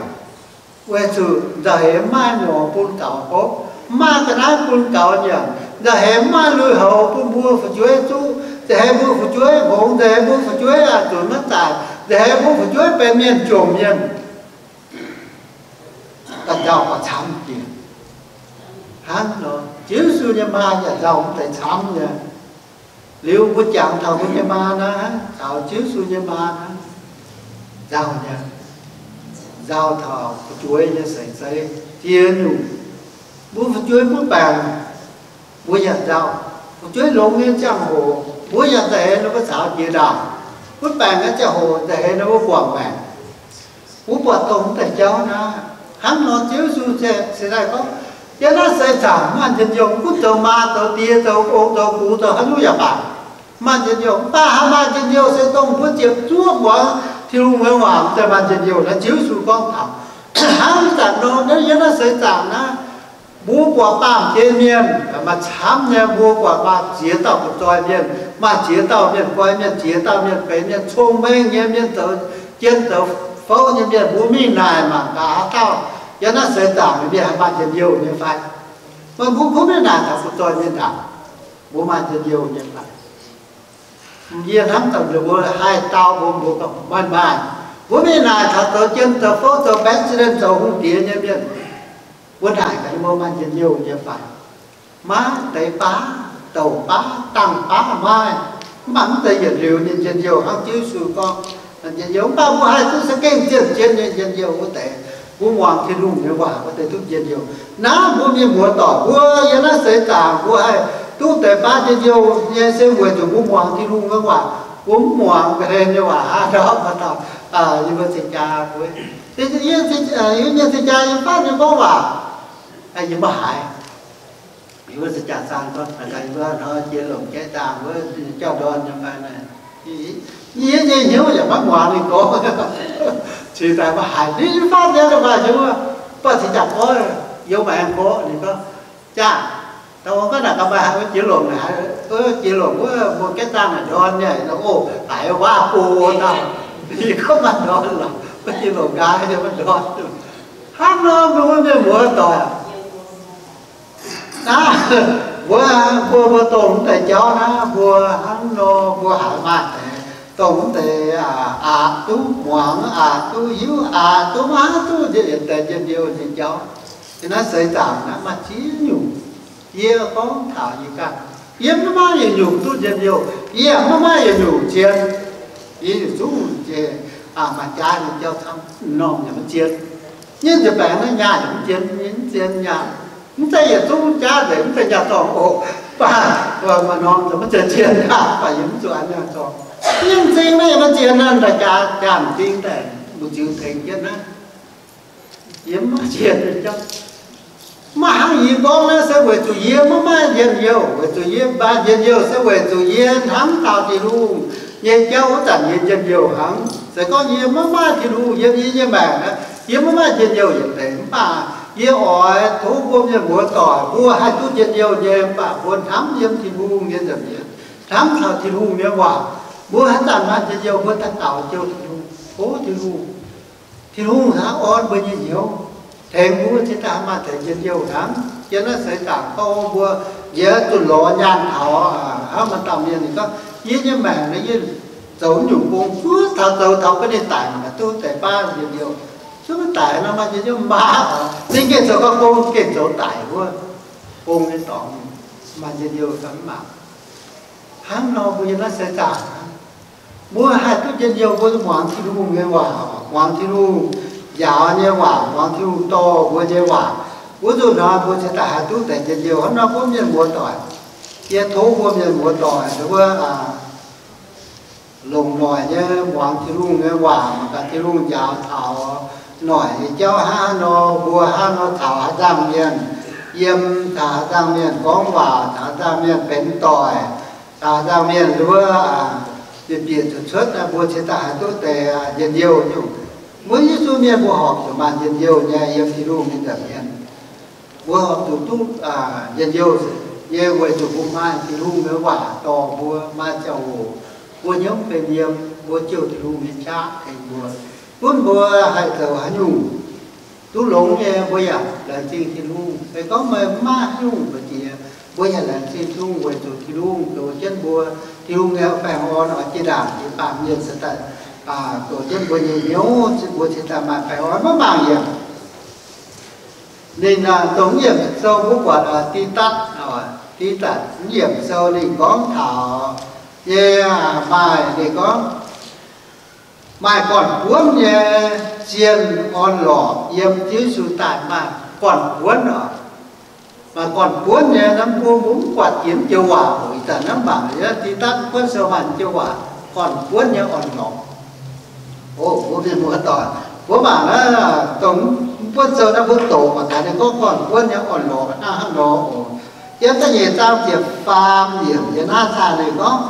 Weic zuqc nzauh heix mv maaih nyorx bun gaux hopv, mv maaih ga'naaiv bun gaux nyanc, nzauh heix mv maaih lui-houx bun mbuo fu'jueiv zuqv, nzauh heix mbuo fu'jueiv hngongx, nzauh heix mbuo fu'jueiv zuqc maiv zaaic, nzauh heix mbuo fu'jueiv benx mienh jomc mienh. Daaih nzauh gauh camv jiex. Hnangv nor, Ziouv Yesu nyei maa yaac nzauh mv deix camv nyei. Liuz mbuo jangx taux mbuo nyei maa naaiv, taux Ziouv Yesu nyei maa naaiv, nzauh nyei, nzauh taux fu'jueiv nyei seix zeiv ziex nyungc. Mbuo fu'jueiv butv baengc, mbuo yaac nzauh. Fu'jueiv longx nyei ziangh hoc, mbuo yaac nzauh heix ninh mbuo caux jiex ndaangc. Butv baengc nyei ziangh hoc nzauh heix ninh mbuo guangc maengc. Mbuo buatc dongh mv deix jauv naaiv. Hnangv nor Ziouv Yesu se daaih gorngv, yiem naaiv seix zaangc maaih njien-youh, mv gunv zoux maa, zoux die, zoux ong, zoux gux, zoux haaix nyungc yaac baac, maaih njien-youh. Mv baac haaix maaih njien-youh se dongh mbuo ziepc zuoqv muangx Tin-Hungh nyei waac, mv zeiz maaih njien-youh. Naaiv Ziouv Yesu gorngv taux. Hnangv zanc nor, yiem naaiv seix zaangc naaiv, mbuo buatc baamh gen mienh maaih camv nyei, mbuo buatc maaih ziex dauh butv-zoih mienh, maaih ziex dauh mienh guai mienh, ziex dauh mienh benx mienh cong-mengh nyei mienh, zoux jien zoux fouv nyei mienh. Mbuo mingh naaic mangc gaax haaix dauh yiem naaiv seix zaangc nyei mienh haih maaih njien-youh nyei fai? Meih mbuo kuv mingh naaic taux butv-zoih mienh ndaangc, mbuo maaih njien-youh nyei fai? Yie hnamv daaih ninh mbuo haih dau mbuo, mbuo gorngv, Maaih, maaih. Mbuo mingh naaic taux zoux jien zoux fouv, zoux president, zoux hungh diex nyei mienh, Mbuo naaic gaax ninh mbuo maaih njien-youh nyei fai? Maiv deix baav, douc baav, dangh baav maaih, mv baac mv zeiz yietc liuz nyei njien-youh hnangv Ziouv Yesu gorngv. Njien-youh mv baac mbuo haih duqv za'gengh zien-zien nyei njien-youh wuov deix, mbuo muangx Tin-Hungh nyei waac wuov deix duqv njien-youh. Naaiv mbuo mienh muoz-doic mbuo yiem naaiv seix zaangc mbuo haih duqv deix baav njien-youh nyei se weic zuqc mbuo muangx Tin-Hungh nyei waac. Mbuo mv muangx ga'hlen nyei waac hnangv nor, mbuo taux yie mbuo cing-jaa, yie mienh cing-jaa yie faatv nyei gorngv waac, yie maiv haiz. Yie mbuo cing-jaa zaang gorngv, yie mbuo hnoi jiex longc jaiv zaang wuov jauv-ndorn nyei fai naaic, yie nyei hnyouv yaac maiv muangx ninh gorngv. Cingx daaih maiv haiz, ninh faatv nyei maaih hnyouv, baac cing-jaa gorngv, yie maiv aengx gorngv. Ninh gorngv, Jaa, da'faanh naaic gaax meih haiz wuov jiex longc, haiz wuov jiex longc wuov mbuo jaiv zaang naaic ndorn nyei. Oc, haiz waac go daaih, yie gorngv maaih ndorn lorqc, wuov jiex longc nqaai nyei maaih ndorn. Hnangv nor mbuo mienh muoz-doic, naaiv mbuo, mbuo, mbuo dongh mv deix jauv naaiv, mbuo hnangv nor mbuo haiz maaih deix dongh mv deix aqc duqv muangx, aqc duqv hiuv, aqc duqv maiv haih duqv yietc deix njien-youh nyei jauv. Yiem naaiv seix zaangc naaiv maaih ziex nyungc. Yie gorngv taux yie ganh, yie maiv maaih yietc nyungc duqv njien-youh, yie maiv maaih yietc nyungc zien. Yie yietc zungv maaih jaaix nyei jauv camv, m'normh yaac maiv zien. Yie nziex baengx naaiv nyaah yaac mv zien, yie mv zien nyaah. Mv zeiz yietc zungv jaav nzengc, mv zeiz nyaah zorngh oc. Mv baac maaih norm mv zeiz zien nyaah, mv baac yie mv zuqc an nyaah zorngh. Yie m'zing naaiv yaac maiv zien naaiv, daaih jaax jaax m'zing daaih mbu'ziex tengx jienv naaiv. Yie maiv zien nyei jauv. Maiv hnangv yie gorngv naaiv se weic zuqc yie maiv maaih njien-youh. Weic zuqc yie maaih njien-youh se weic zuqc yie hnamv taux Tin-Hungh nyei jauv wuov zanc yie njien-youh hnangv. Se gorngv yie maiv maaih Tin-Hungh yiem yie nyei maengc naaiv, yie maiv maaih njien-youh yietc deix. Mv baac yie oix tov mbuo mienh muoz-doic mbuo haih duqv njien-youh nyei, mv baac mbuo hnamv yiem Tin-Hungh nyei nza'hmien, hnamv taux Tin-Hungh nyei waac. Mbuo haaix zanc maaih njien-youh mbuo daux gaux jouh Tin-Hungh, tov Tin-Hungh, Tin-Hungh hnangv orn mbuo nyei hnyouv, tengx mbuo cingx daaih maaih deix njien-youh hnangv. Yiem naaiv seix zaangc gorngv mbuo njiec zuqc lorz nyaanh taux hnangv maaih dauh mienh ninh gorngv, yie nyei maengc naaiv yie zoux nyungc gong zuov taux zoux taux bun ninh daic, mv baac duqv deix baav njien-youh. Zuov daic nor maaih njien-youh mv baac, ninh gengh zoux gau gong gengh zoux daic wuov, gong nyei dorngx, maaih njien-youh fai mv maaih. Hnangv nor mbuo yiem naaiv seix zaangc, mbuo haih duqv njien-youh mbuo muangx Tin-Hungh nyei waac, muangx Tin-Hungh njaaux nyei waac, muangx Tin-Hungh dorh mbuo nyei waac. Wuov nzunc hnoi mbuo cingx daaih haih duqv deix njien-youh. Hnangv nor mbuo mienh muoz-doic, yie tov mbuo mienh muoz-doic wuov longc noic nyei muangx Tin-Hungh nyei waac, mangc gaax Tin-Hungh njaaux taux noic nyei jauv hnangv haaix nor, mbuo hnangv haaix nor caux haaix nzangc mienh yiem, caux haaix nzangc mienh gorngv waac, caux haaix nzangc mienh benx doic, caux haaix nzangc mienh wuov bieqc zuqc cuotv, mbuo cingx daaih haih duqv deix njien-youh nyungc. Mbuo Yesu mienh mbuo horpc zuqc maaih njien-youh nyei yiem Tin-Hungh nyei nza'hmien. Mbuo horpc zuqc duqv njien-youh nyei weic zuqc mbuo maaih Tin-Hungh nyei waac dorh mbuo, maaih ziangh hoc mbuo hnyouv benx yiem, mbuo jouh Tin-Hungh nyei qaqv tengx mbuo, gunv mbuo haih zoux haaix nyungc duqv longx nyei, mbuo yaac laengz zingh Tin-Hungh. Se gorngv meih mv maaih haaix nyungc mbu'ziex, mbuo yaac laengz zingh Tin-Hungh weic zuqc Tin-Hungh zoux jienv mbuo, Tin-Hungh nyei baengh orn oix jiex ndaangc yiem baamh mienh se daaih zoux jienv mbuo nyei hnyouv, mbuo cingx daaih maaih baengh orn maiv mangc yiem. Ninh dongh mv yiemc sou mbuo buatc Tidatc, Tidatc mv yiemc sou ninh gorngv taux nyei, maaih ninh gorngv maaih gorn-buonv nyei zien orn-lorqc yiem Ziouv Yesu daaih maaih gorn-buonv oc. Maaih gorn-buonv nyei, naaiv mbuo mbuo mv buatc jiex mv joux waac oc. Ih zanc naaiv mangc Tidatc buonv sou maaih mv joux waac, gorn-buonv nyei orn-lorqc. O mbuo mienh muoz-doic, mbuo mangc naaiv dongh mv buonv sou naaiv mbuo doqc mangc gaax ninh gorngv gorn-buonv nyei orn-lorqc hnangv haaix nor oc. Yiem da'nyeic zaang ziepc faam yiemc yiem naaiv zaah ninh gorngv,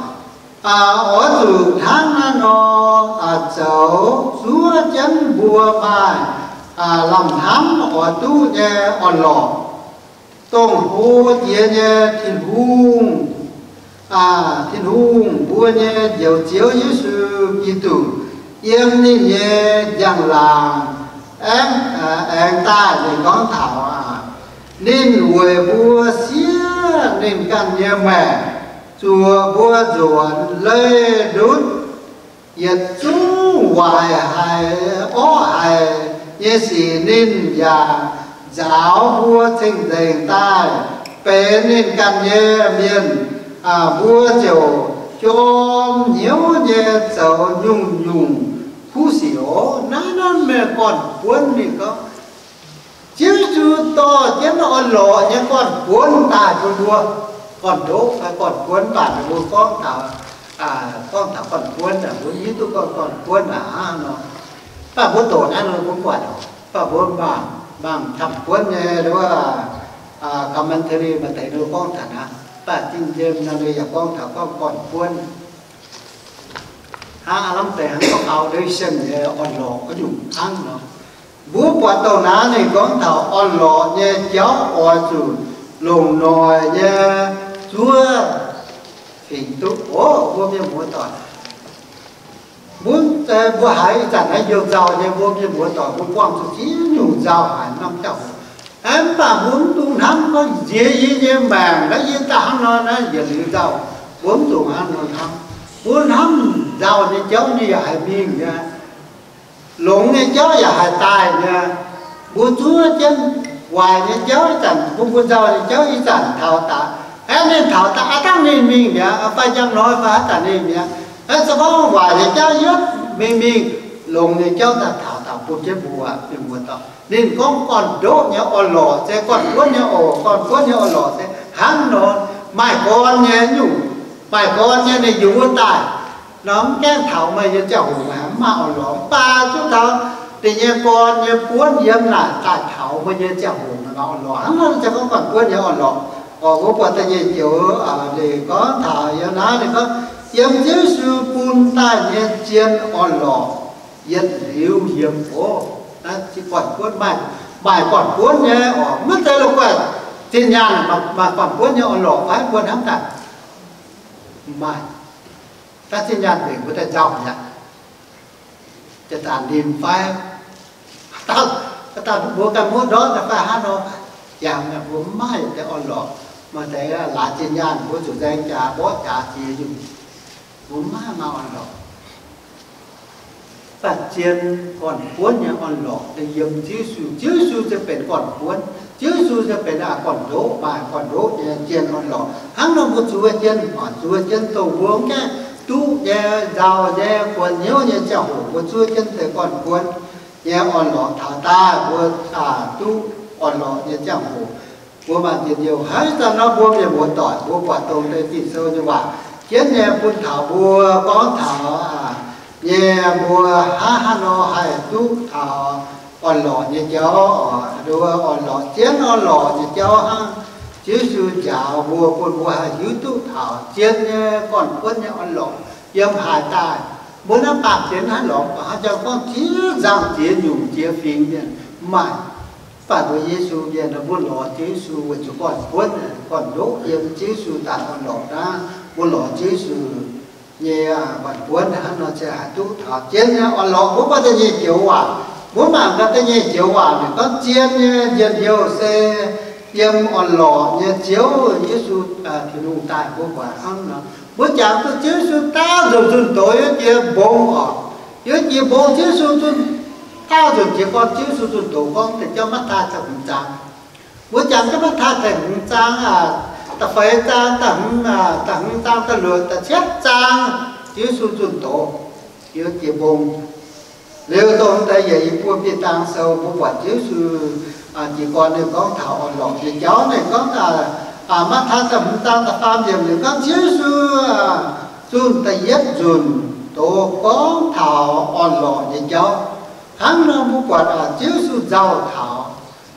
oix zuqc hnangv naaiv nor zoux, zuov jienv mbuo maaih lamh hnamv oix duqv nyei orn-lorqc, dongh hlo jiex nyei Tin-Hungh, Tin-Hungh mbuo nyei Njoux Ziouv Yesu Giduc, yiem ninh nyei njang-laangc aengx daaih. Ninh gorngv taux ninh weic mbuo siev ninh ganh nyei maengc, zuoqc mbuo nzuonx leih ndutv yietc zungv waaic haic, orqv haic nyei sic. Ninh yaac nzaaux mbuo cing-nzengc daaih benx ninh ganh nyei mienh, mbuo ziouc jorm hnyouv nyei zoux nyungc-nyungc kuv sic oc. Naaiv, naaiv meih gorn-buonv mingh gorngv, Ziouv Yesu dorh jienv orn-lorqc nyei gorn-buonv daaih bun mbuo. Gorn-ndoqv fai gorn-buonv, mv baac mbuo gorngv taux, gorngv taux gorn-buonv aeqv, mbuo hiuv duqv gorngv gorn-buonv naaic hnangv nor. Mv baac mbuo doqc naaiv nor mbuo buatc, mv baac mbuo mangc, mangc camv-buonv nyei wuov commentary maaih deix nor gorngv taux naaiv, mv baac Ging James nor yaac gorngv taux gorngv gorn-buonv. Hnangv aav lamh deix hnangv gorngv foundation nyei orn-lorqc wuov nyungc hnangv nor. Mbuo buatc douh naaiv ninh gorngv taux orn-lorqc nyei jauv oix zuqc longc noic nyei zuov fingx duqv oc, mbuo mienh muoz-doic. Mbuo, mbuo haiz ih zanc naaiv youh nzauh nyei, mbuo mienh muoz-doic mbuo buangh zuqc ziex nyungc nzauh haic norm jauv-hoc. Mv baac mbuo mv dungx hnamv gorngv nziex yie nyei maengc naaiv yie daaih hnangv nor naaiv yietc liuz nzauh. Mbuo mv dungx hnangv nor hnamv. Mbuo hnamv nzauh nyei jauv ninh yaac haih mingh nyei. Longx nyei jauv yaac haih daaih nyei. Mbuo zuov jienv waaic nyei jauv ih zanc, mbuo, mbuo nzauh nyei jauv ih zanc taux daaih, aeqv, ninh taux daaih aav dangh ninh mingh mi'aqv, fai njang hnoi fai haaix zanc ninh mi'aqv. Aeqv, se gorngv waaic nyei jauv yietv mingh mingh, longx nyei jauv daaih taux daaih bun jienv mbuo, mienh muoz-doic. Ninh gorngv gorn-ndoqv nyei orn-lorqc se gorn-buonv nyei oc. Gorn-buonv nyei orn-lorqc se hnangv nor, maaih gorn nyei nyungc, maaih gorn nyei ninh yungz wuov daaih nor, mv gaengh taux meih nyei ziangh hoc meih mv maaih orn-lorqc. Mv baac zuov taux ninh nyei gorn nyei buonv yiem naaic daaih taux meih nyei ziangh hoc meih maaih orn-lorqc. Hnangv nor se gorngv gorn-buonv nyei orn-lorqc. Oc, mbuo buatc da'nyeic joux ninh gorngv taux yiem naaiv, ninh gorngv yiem Ziouv Yesu bun daaih nyei zien orn-lorqc yietc liuz yiem oc. Naaiv gorn-buonv maaih, maaih gorn-buonv nyei oc. Maiv zeiz la'guaih zinh nyaanh maaih gorn-buonv nyei orn-lorqc fai mbuo hnamv daaih. Maaih. Daaih zinh nyaanh nzengc mbuo daaih nzauh mi'aqv. Jaax-zanc nimc fai, daaih mbuo ganh muoqv ndortv daaih fai hnangv nor, yaac mbuo mv maaih deix orn-lorqc. Maaih deix laaix zinh nyaanh mbuo zuqc nzaeng jaax mborqv jaax jiex nyungc, mbuo mv maaih maaih orn-lorqc. Mv baac zien gorn-buonv nyei orn-lorqc yiem Ziouv Yesu. Ziouv Yesu se benx gorn-buonv. Ziouv Yesu se benx aqc gorn-ndoqv, maaih gorn-ndoqv nyei zien orn-lorqc. Hnangv nor mbuo zuov jienv, zuov jienv dongh mbuo mv gaengh duqv nyei, nzauh nyei, kuonx hnyouv nyei ziangh hoc mbuo zuov jienv deix gorn-buonv nyei orn-lorqc taux daaih mbuo duqv orn-lorqc nyei ziangh hoc, mbuo maaih njien-youh. Haaix zanc nor mbuo mienh muoz-doic mbuo buatc dongh deix Ging-Sou nyei waac jienv nyei bun taux mbuo gorngv taux nyei mbuo hnangv haaix nor haih duqv taux orn-lorqc nyei jauv, orn-lorqc zien orn-lorqc nyei jauv hnangv. Ziouv Yesu njaaux mbuo bun mbuo haih hiuv duqv taux zien nyei gorn-buonv nyei orn-lorqc yiem haaix daaih. Mbuo naaiv baamh gen naaiv lorz hnangv jang gorngv ziex nzangh ziex nyungc ziex fingx mienh mv maaih. Mv baac mbuo Yesu mienh mbuo lorz Ziouv Yesu weic zuqc gorn-buonv, gorn-ndoqv yiem Ziouv Yesu daaih orn-lorqc naaiv, mbuo lorz Ziouv Yesu nyei gorn-buonv hnangv nor se haih duqv taux zien nyei orn-lorqc. Mbuo buatc da'nyeic joux waac, mbuo mangc gaax da'nyeic joux waac ninh gorngv zien nyei njien-youh se yiem orn-lorqc nyei Ziouv Yesu Tin-Hungh daaih. Mbuo buatc hnangv nor, mbuo jangx duqv Ziouv Yesu daauh nzunc zunh doz yiem jiex mbong oc, yiem jiex mbong Ziouv Yesu zunh, daauh nzunc jiex gorn Ziouv Yesu zunh doz gorngv deix jauv Matv^taai da'hmz zaang. Mbuo jangx jienv Matv^taai da'hmz zaang, da'feix zaang, da'hmz, da'hmz zaang, da'luoqc, da'cietv zaang, Ziouv Yesu zunh doz yiem jiex mbong. Liuz dongh deix yietc i buo Bieqc Zaang Sou mbuo buatc Ziouv Yesu jiez gorn ninh gorngv taux orn-lorqc nyei jauv. Ninh gorngv, Matv^taai da'hmz zaang da'faam yiemc ninh gorngv Ziouv Yesu zunh da'yietv nzunc doz gorngv taux orn-lorqc nyei jauv. Hnangv nor mbuo buatc Ziouv Yesu nzauh taux,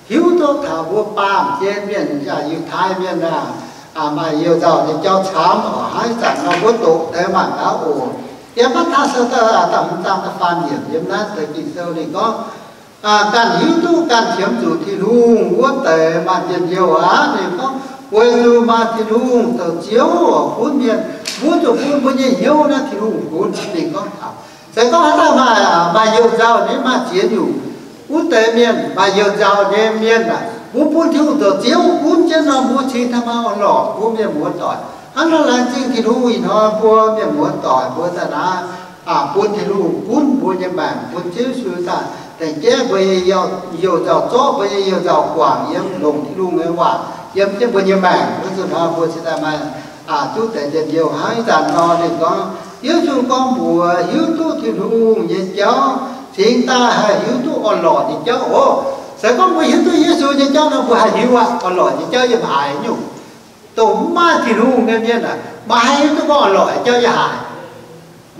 hiuv duqv taux mbuo baamh gen mienh, Yiutai mienh aah, maaih youh nzauh nyei jauv camv oc. Hnangv ih zanc nor mbuo doqc deix mangc gaax oc. Yiem Matv^taai Sou da'hmz zaang da'faam yiemc yiem naaiv deix Ging-Sou ninh gorngv, ganh hiuv duqv ganh qiemx zuqc Tin-Hungh wuov deix maaih njien-youh aqv. Ninh gorngv weic zuqc maaih Tin-Hungh zoux Ziouv gunv mienh, mbuo zuqc bun mbuo nyei hnyouv naaiv Tin-Hungh gunv. Ninh gorngv taux se gorngv haaix dauh maaih, maaih youh nzauh nyei, maaih ziex nyungc wuov deix mienh, maaih youh nzauh nyei mienh aah, mbuo bun Tin-Hungh zoux Ziouv gunv jienv nor, mbuo cingx daaih maaih orn-lorqc, mbuo mienh muoz-doic. Hnangv nor laengz zingh Tin-Hungh ih hnoi mbuo mienh muoz-doic mbuo daaih naaiv bun Tin-Hungh gunv mbuo nyei maengc, bun Ziouv Yesu daaih Deix jeiv mbuo nyei youh nzauh zorqv, mbuo nyei youh nzauh guangc yiem longc Tin-Hungh nyei waac yiem jienv mbuo nyei maengc. Wuov zanc hnoi mbuo cingx daaih maaih duqv deix njien-youh hnangv ih zanc nor. Ninh gorngv, Yesu gorngv mbuox hiuv duqv Tin-Hungh nyei jauv cingx daaih haih hiuv duqv orn-lorqc nyei jauv oc. Se gorngv mbuo hiuv duqv Yesu nyei jauv nor, mbuo haih hiuv aqv, orn-lorqc nyei jauv yiem haaix nyungc. Dongh mv maaih Tin-Hungh nyei mienh aah, maaih hiuv duqv gorngv orn-lorqc nyei jauv yiem haaix?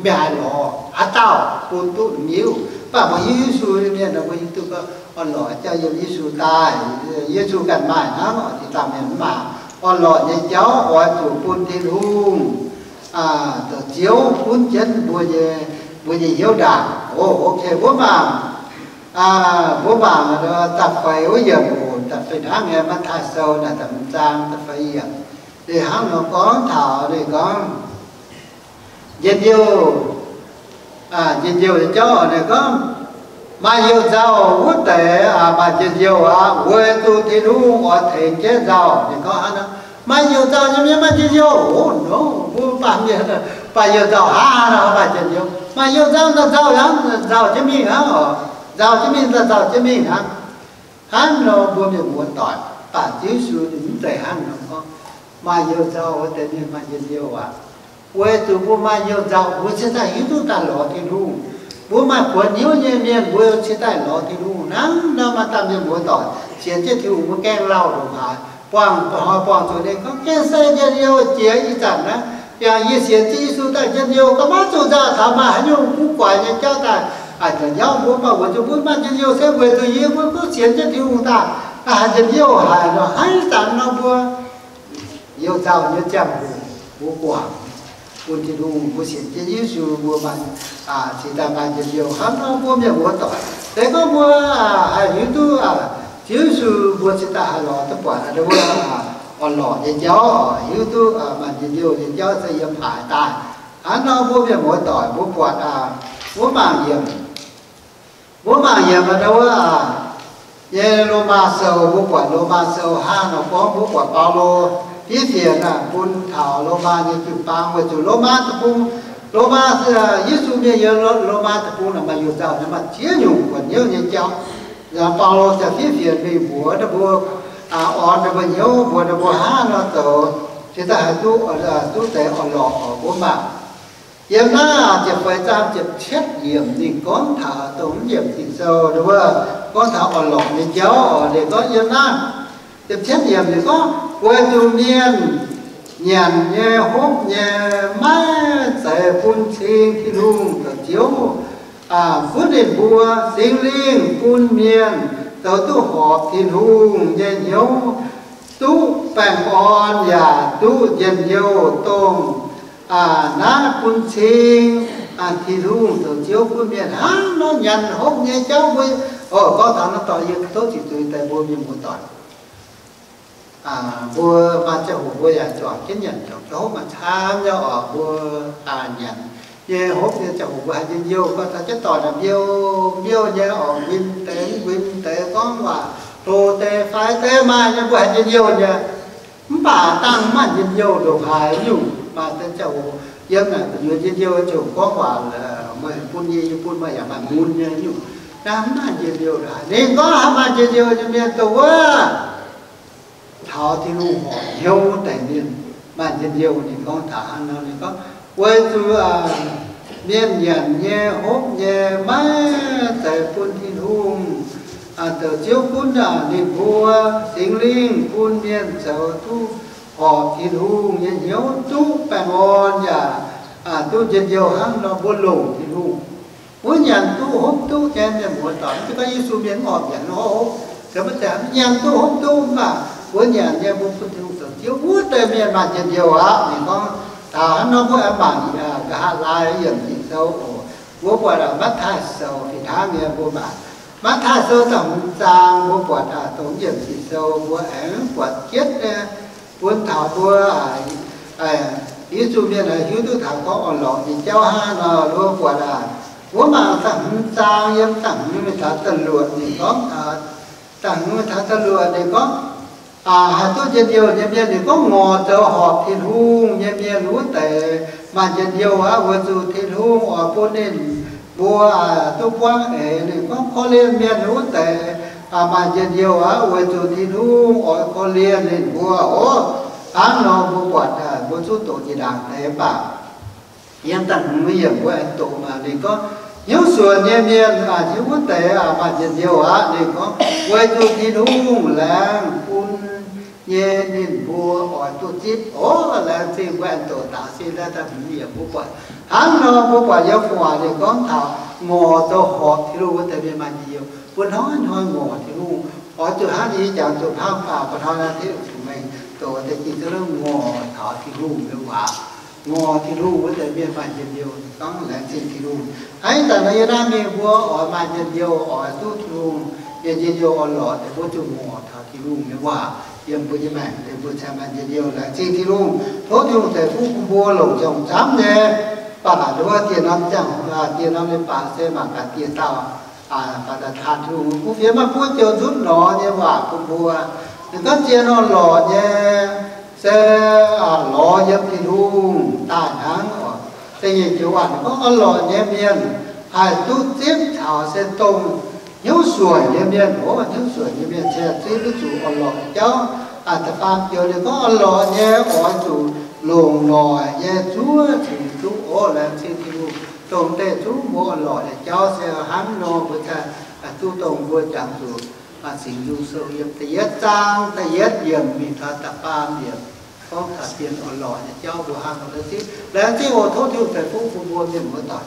Mienh haaix lorz haaix dauh bun duqv hiuv? Mv baac mbuo hiuv Yesu nyei mienh nor, mbuo hiuv duqv gorngv orn-lorqc jauv yiem Yesu daaih. Yesu ganh maaih hnangv, oix zuqc dangh mienh mv maaih. Orn-lorqc nyei jauv oix zuqc bun Tin-Hungh zoux Ziouv gunv jienv mbuo nyei, mbuo nyei hnyouv ndaangc. O, ok, mbuo mangc, mbuo mangc da'feix wuov yiemc oc, da'feix hnangv nyei, Matv^taai Sou naaic da'hmz zaang da'feix yiemc. Ninh hnangv nor gorngv taux ninh gorngv njien-youh, njien-youh nyei jauv ninh gorngv, maaih youh nzauh wuov deix maaih njien-youh aqv, weic zuqc Tin-Hungh oix tengx jienv nzauh. Ninh gorngv hnangv nor, maaih youh nzauh nyei mienh maaih njien-youh. O, nor mbuo baamh mienh, maaih youh nzauh hnangv nor maaih njien-youh. Maaih youh nzauh nzauh hnangv, nzauh jienv mingh hnangv oc. Nzauh jienv mingh, nzauh jienv mingh hnangv. Hnangv nor mbuo mienh muoz-doic, baac Ziouv Yesu ninh mv zeiz hnangv nor gorngv, maaih youh nzauh wuov deix mienh maaih njien-youh aqv. Weic zuqc mbuo maaih youh nzauh, mbuo cingx daaih hiuv duqv daaih lorz Tin-Hungh. Mbuo maaih buonc hnyouv nyei mienh, mbuo cingx daaih lorz Tin-Hungh. Hnangv nor maaih dauh mienh muoz-doic sienx jienv Tin-Hungh, mbuo gaengh lauh ndongc haaix, buangh hnoi buangh zuqc ninh gorngv, gengh se njien-youh jiex ih zanc naaiv, yangh yie sienx jienv Yesu daaih njien-youh, gauh maiv zuqc nzauh taux maaih haaix nyungc guv guaix nyei jauv daaih. A'jangc jauv mbuo maaih weic zuqc mbuo maaih njien-youh se weic zuqc yie mbuo duqv sienx jienv Tin-Hungh daaih, haaix njien-youh haic nor, hnangv ih zanc nor mbuo youh nzauh nyei ziangh hoc mbuo guangc bun Tin-Hungh, mbuo sienx jienv Yesu mbuo maaih, cingx daaih maaih njien-youh. Hnangv nor mbuo mienh muoz-doic, se gorngv mbuo haih hiuv duqv Ziouv Yesu, mbuo cingx daaih haih lorz duqv buatc wuov orn-lorqc nyei jauv, hiuv duqv maaih njien-youh nyei jauv se yiem haaix daaih. Hnangv nor mbuo mienh muoz-doic mbuo buatc, mbuo mangc yiemc, mbuo mangc yiemc wuov nyei Lomaa Sou, mbuo buatc Lomaa Sou hnangv nor gorngv, mbuo buatc Baulo fiev fienx bun taux Lomaa nyei jiu-baang weic zuqc Lomaa deic-bung, Lomaa, Yesu mienh yiem Lomaa deic-bung naaic maaih youh nzauh nyei, maaih ziex nyungc buonc hnyouv nyei jauv. Baulo ziouc fiev fienx mingh mbuox ninh mbuo, orn ninh mbuo hnyouv, mbuox ninh mbuo hnangv nor zoux, cingx daaih haih duqv, duqv deix orn-lorqc oc. Mbuo mangc yiem naaiv ziepc feix zaang ziepc cietv yiemc ninh gorngv taux dongh mv yiemc Ging-Sou wuov, gorngv taux orn-lorqc nyei jauv oc. Ninh gorngv yiem naaiv ziepc cietv yiemc ninh gorngv, weic zuqc mienh nyanc nyei, hopv nyei, maiv zeiz bun cing Tin-Hungh zoux Ziouv, gunv ninh mbuo, Singx Lingh bun mienh zoux duqv horpc Tin-Hungh nyei hnyouv, duqv baengh orn yaac duqv njien-youh, dongh naaiv bun cing Tin-Hungh zoux Ziouv gunv mienh. Hnangv nor nyanc hopv nyei jauv mbuo, o, gorngv taux naaiv dorh yie tov ziqc zuiz deix mbuo mienh muoz-doic. Mbuo maaih ziangh hoc mbuo yaac juangc jienv nyanc juangc jienv hopv maaih camv nyei oc. Mbuo nyanc nyei hopv nyei ziangh hoc mbuo haih njien-youh, gorngv taux jienv doic naaic mbiouh mbiouh nyei oc, nquin deix mv nquin deix, gorngv waac hlo deix fai deix maaih nyei mbuo haih njien-youh nyei. Mv baac dangh maaih njien-youh ndongc haaix nyungc, maaih deix ziangh hoc yiem naaic gu'nyuoz njien-youh ziouc gorngv waac, meih bun yie, yie bun meih yaac maaih mun nyei nyungc. Naaiv mv maaih njien-youh ndongc haaix. Ninh gorngv haaix maaih njien-youh nyei mienh dongh wuov taux Tin-Hungh horpc hnyouv deix mienh maaih njien-youh. Ninh gorngv taux hnangv nor, ninh gorngv, weic zuqc mienh nyanc nyei, hopv nyei, maiv zeiz bun Tin-Hungh zoux Ziouv gunv ninh mbuo. Singx Lingh bun mienh zoux duqv horpc Tin-Hungh nyei hnyouv, duqv baengh orn yaac duqv njien-youh. Hnangv nor mbuo longc Tin-Hungh, mbuo nyanc duqv hopv duqv nyei mienh muoz-doic, mv zeiz gorngv Yesu mienh mv horpc nyanc hopv, mv zeiz, nyanc duqv hopv duqv, mv baac mbuo nyanc nyei mbuo bun Tin-Hungh zoux Ziouv, wuov deix mienh maaih njien-youh aqv. Ninh gorngv taux hnangv nor, mbuo aengx mangc nqa'haav laai yiemc Ging-Sou oc. Mbuo buatc Matv^taai Sou fih hnangv nyei, mbuo mangc Matv^taai Sou da'hmz zaang, mbuo buatc dongh yiemc Ging-Sou mbuo aengx buatc jienv nyei, bun taux mbuo Yesu mienh hiuv duqv taux gorngv orn-lorqc nyei jauv hnangv nor. Mbuo buatc aac, mbuo mangc da'hmz zaang yiem da'hmz mingh taux da'luoqc ninh gorngv, da'hmz taux da'luoqc ninh gorngv, haih duqv njien-youh nyei mienh, ninh gorngv ngorc zoux horpc Tin-Hungh nyei mienh wuov deix maaih njien-youh aqv, weic zuqc Tin-Hungh oix bun ninh mbuo duqv buangv eix. Ninh gorngv korv-lienh mienh wuov deix maaih njien-youh aqv, weic zuqc Tin-Hungh oix korv-lienh ninh mbuo oc. Hnangv nor mbuo buatc mbuo zungv doqc jiex ndaangc deix mv baac yiem da'hmz yiemc mbuo aengx doqc maah, ninh gorngv, hnyouv suonc nyei mienh hiuv wuov deix maaih njien-youh aqv. Ninh gorngv weic zuqc Tin-Hungh laengz bun nyei ninh mbuo oix duqv zipv oc. Laengz zingh mbuo aengx doqc daux sin daaih da'hmz yiemc mbuo buatc. Hnangv nor mbuo buatc yiem gu'nguaaic ninh gorngv taux ngorc zoux horpc Tin-Hungh wuov deix mienh maaih njien-youh. Mbuo hnoi-hnoi ngorc Tin-Hungh, oix zuqc hnangv yie jangx zuqc hnangv faaux ba'hnoi naaiv tengx zuqc mengh doqc deix jiex zunv ngorc taux Tin-Hungh nyei waac. Ngorc Tin-Hungh wuov deix mienh maaih njien-youh, gorngv laengz zingh Tin-Hungh. Hnangv ih zanc nor yie naaiv mingh mbuo oix maaih njien-youh, oix duqv Tin-Hungh nyei njien-youh oix lorz deix, mbuo zuqc ngorc taux Tin-Hungh nyei waac yiem mbuo nyei maengc, deix mbuo cingx maaih njien-youh. Laengz zingh Tin-Hungh, tov Tin-Hungh ceix fuqv bun mbuo longc ziangh hoc camv nyei, baac dongh wuov dieh norm ziangh, dieh norm nyei baac se mangc gaax dieh dauh baac daaih taan Tin-Hungh bun fienx maaih buo joux nzutv nor nyei waac bun mbuo. Ninh gorngv zien orn-lorqc nyei se lorz yiem Tin-Hungh daaih hnangv oc. Da'nyeic joux waac ninh gorngv orn-lorqc nyei mienh haih duqv zipv caux se dongh hnyouv suonc nyei mienh oc. Hnyouv suonc nyei mienh se zipv duqv zuqc orn-lorqc nyei jauv. Da'faam joux ninh gorngv orn-lorqc nyei oix zuqc longc noic nyei zuov cingx duqv oc. Laengz zingh Tin-Hungh, dongh deix zungv mbuo orn-lorqc nyei jauv se hnangv nor mbuo cingx duqv dongh mbuo jangx zuqc Singx Nzung Sou yiem da'yietv zaang da'yietv yiemc mingh taux da'faam yiemc, gorngv taux zien orn-lorqc nyei jauv mbuo hnangv nor. Laengz zingh, laengz zingh oc. Tov Tin-Hungh ceix fuqv bun mbuo mienh muoz-doic.